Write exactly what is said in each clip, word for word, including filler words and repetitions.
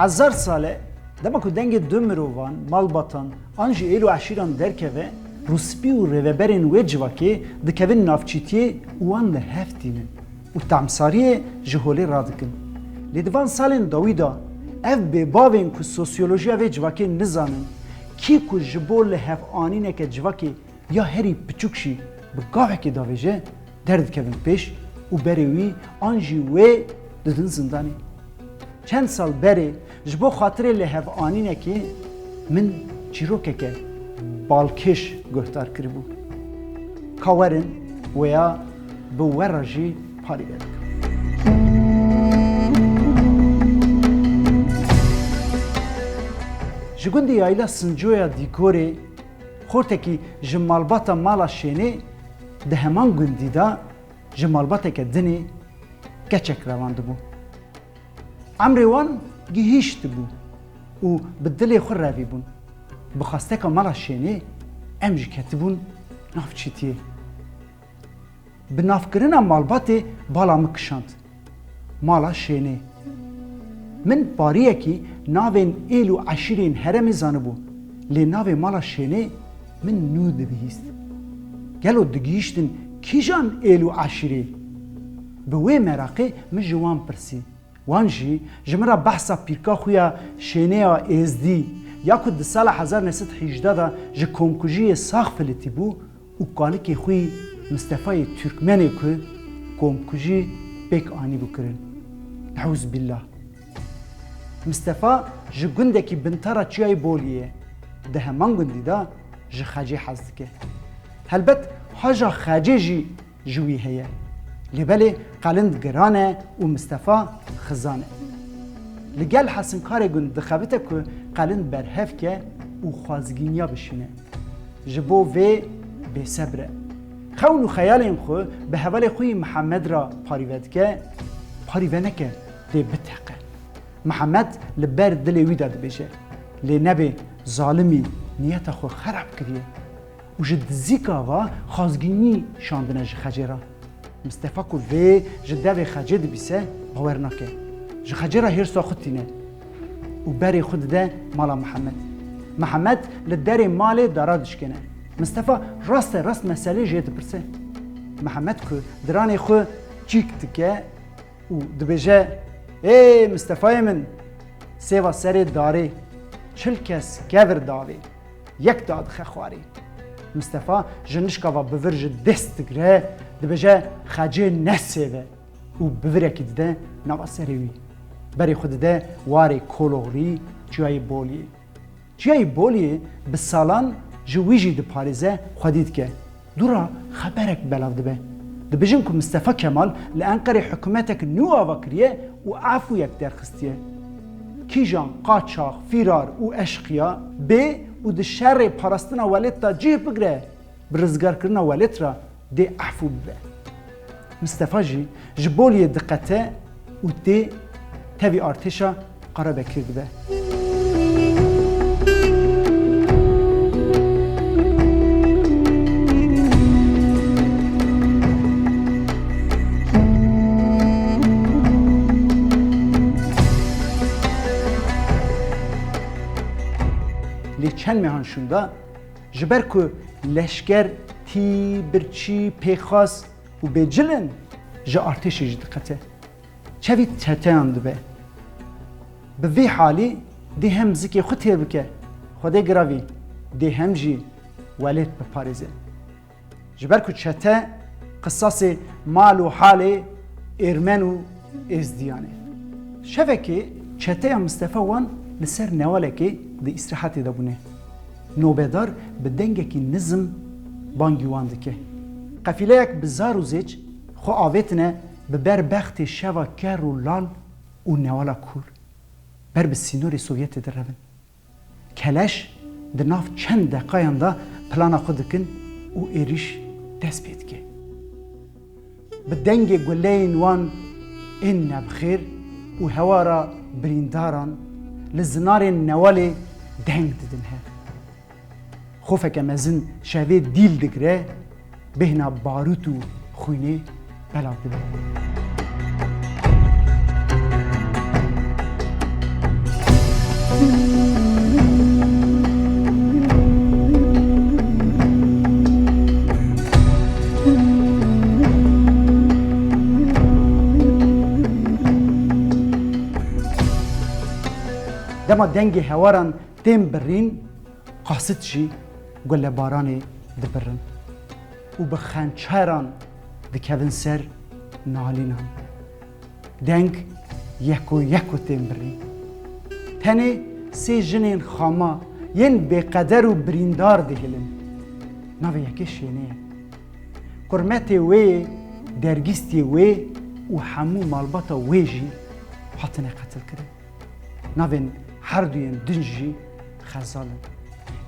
Hezar sal e, dema ku dengê du mirovan, malbatan an jî êl û eşîran derkeve, rûspî û rêveberên wê civakê dikevin navçîtiyê û wan li hev tînin û temsariyê ji holê radikin. Lê di van salên dawî de ev bêbavên ku sosyolojiya vê civakê nizanin, kî ku ji bo lihevanîneke civakê ya herî piçûk jî bi gavekê davêje, derdikevin pêş û berê wî an jî wê didin zindanê. Çend sal berê ji bo xatirê lihevanînekê min çîrokeke balkêş guhdar kiribû. Ka werin wêya bi we re jî parî vedikim. Ji gundê Yayla Sincoya Dîkorê, xortekî ji malbata mala Şênê, di heman gundî de ji malbateke dinê keçek revandibû. Emrê wan gihîştibû û bi dilê xwe revîbûn. Bi xwesteka mala Şênê em jî ketibûn nav çîtiyê. Bi navkirina malbatê bala min kişand. Mala Şênê. Min pariyekî navên êl û eşîrên herêmê zanibû, lê navê mala Şênê min nû dibihîst. Gelo digihîştin kîjan êl û eşîrê? Bi wê meraqê min ji wan pirsî. Wan jî ji min re behsa pîrka xwe ya Şênê ya Êzdî ya ku di sala hezar neh sed hejde de ji komkujiyê sax filitî bû û kalikê xwe yî Mistefayê Turkmenê ku komkujî pêk anîbû kirin. Neûzbillah. Mistefa ji gundekî bintara Çiyayê Boliyê ye. Di heman gundî de ji Xecê hez dike. Helbet haja Xecê jî ji wî heye. Lê belê qelind giran e û Mistefa xizan e. Li gel hesinkarê gund dixebite ku qelind berhev ke û xwazgîniya bişîne. Ji bo vê bêsebr e. Xewn û xeyalên xwe bi hevalê xwe yî Mihemed re parîve dike, parîve neke, dê biteqe. Mihemed li ber dilê wî de dibêje, lê nebê zalimî niyeta xwe xerab kiriye û ji dizîka va xwazgînî şandine ji Xecê re. Mistefa ku vê ji devê Xecê dibîse, bawer nake. Ji Xecê re hêrsa xwe tîne û berê xwe dide mala Mihemed. Mihemed li derê malê dara dişkêne. Mistefa raste rast meselê jê dipirse. Mihemed ku diranê xwe çîk dike û dibêje, Ê Mistefayê min, sêva serê darê, çil kes kevir davê, yek dadixe xwarê. Mistefa ji nişka va bivir ji dest digire, dibêje, Xecê ne sêv e û bivirekî dide nava serê wî. Berê xwe dide warê Koloxrî, Çiyayê Boliyê. Çiyayê Boliyê bi salan ji wî jî diparêze, xwedî dike. Dû re xeberek belav dibe. Dibêjin ku Mistefa Kemal li Enqerê hikûmetek nû ava kiriye û efûyek derxistiye. Kîjan qaçax, fîrar û eşqiya bê û di şerê parastina welêt de cih bigre, bi rizgarkirina welêt re dê efû bibe. Mistefa jî ji Boliyê diqete û tê tevî artêşa Qarabekir dibe. Lê çend mehan şûnda, ji ber ku leşker tî, birçî, pêxas û bêcil in, ji artêşê jî diqete. Çevî çeteyan dibe. Bi vî halî dê hem zikê xwe têr bike, Xwedê giravî, dê hem jî welêt biparêze. Ji ber ku çete qisasê mal û halê Êrmen û Êzdiyan e. Şevekê çeteya Mistefa wan li ser newalekê di îstirahetê de bûne. Nobedar bi dengekî nizm bangî wan dike. Qefîleyek bi zar û zêç xwe avêtine bi ber bextê şeva ker û lal û newala kûr. Ber bi sînorê Sovyetê direvin. Keleş di nav çend deqayan de plana xwe dikin û êrîş dest pê dike. Bi dengê guleyên wan ên nebxêr û hewara birîndaran li zinarên newalê deng didin hev. Xofeke mezin şevê dîl digire, bêhna barût û xwînê belav dibe. Dema dengê hewaran tên birîn, qasit jî gulebaranê dibirin û bi xençeran dikevin ser nalînan. Deng yeko yeko tên birîn. Tenê sê jinên xama yên bêqeder û birîndar dihilin. Navê yekê Şênê ye. Qurmetê wê, dergîstiyê wê û hemû malbata wê jî hatine qetilkirin. Navên herduyên din jî Xezal in.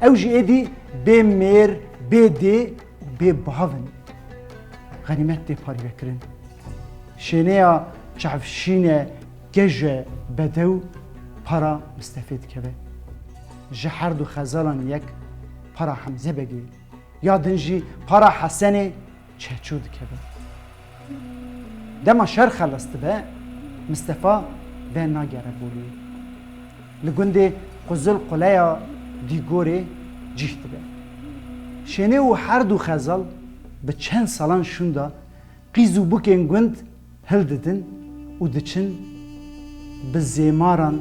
Ew jî êdî bê mêr, bê dê û bê bav in. Xenîmet tê parvekirin. Şêneya çavşîne geje bedew para Mistefê dikeve. Ji herdu Xezalan yek para Hemze Begê, ya din jî para Hesenê Çeço dikeve. Dema şer xelas dibe, Mistefa venagere Boliyê. Li gundê Quzil Quleya Dîgorê cih dibe. Şênê û herdu Xezal bi çend salan şûnda qîz û bûkên gund hildidin û diçin bi zêmaran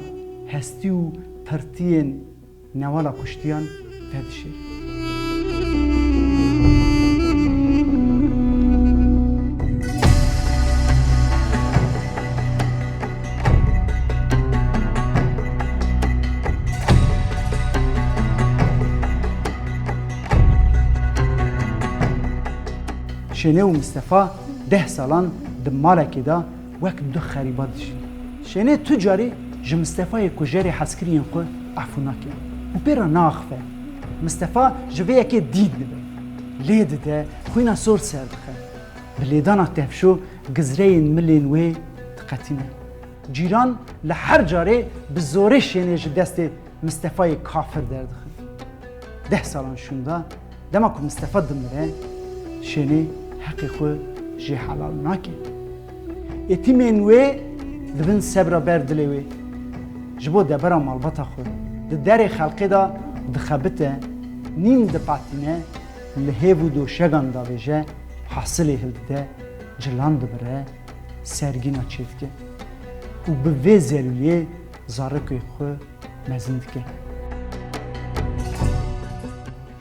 hestî û pirtiyên newala kuştiyan vedişêrin. Şênê û Mistefa deh salan di malekê de wek du xerîba dijîn. Şênê tu carî ji Mistefayê kujerê hezkiriyên xwe efû nake û pê re naaxive. Mistefa ji vê yekê dît dibe. Lê dide, xwîna sor ser dixe. Bi lêdana tevşo gizreyên milên wê diqetîne. Cîran li her carê bi zorê Şênê ji destê Mistefayê kafir derdixin. Deh salan şûnda, dema ku Mistefa dimire, Şênê heqê xwe jê helal nake. Êtîmên wê dibin sebra ber dilê wê. Ji bo debera malbata xwe di derê xelkê de dixebite, nîn dipatîne, li hêv û doşegan davêje, hasilê hildide, cilan dibire, sergîna çêdike û bi vê zelîliyê zarokê xwe mezin dike.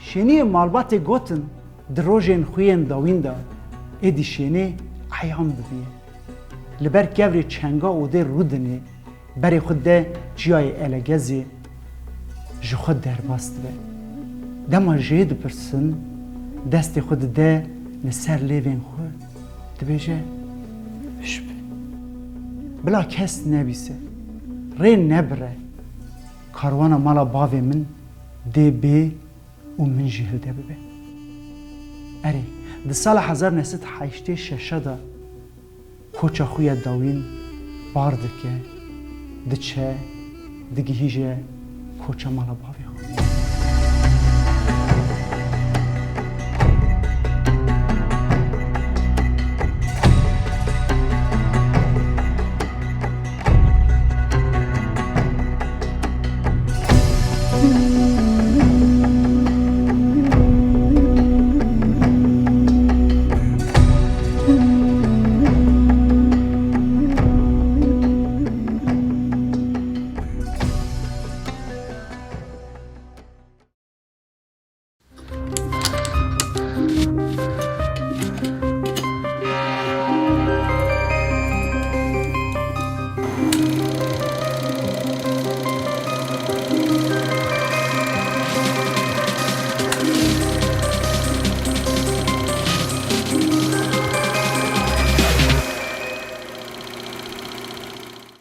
Şêniyê malbatê gotin, di rojên xwe yên dawîn de êdî Şênê eyan bibiye. Li ber kevrê çenga odê rûdinê, berê xwe de çiyayê Elegezê ji xwe derbas dibe. Dema jê dipirsin, destê xwe dide li ser lêvên xwe, dibêje, "Hişk be. Bila kes nebîse, rê nebire. Karwana mala bavê min dê bê û min jî hilde bibe." Erê, di sala hezar neh sed heştê şeş de koça xwe ya dawîn bar dike, diçe, digihîje koça mala bavê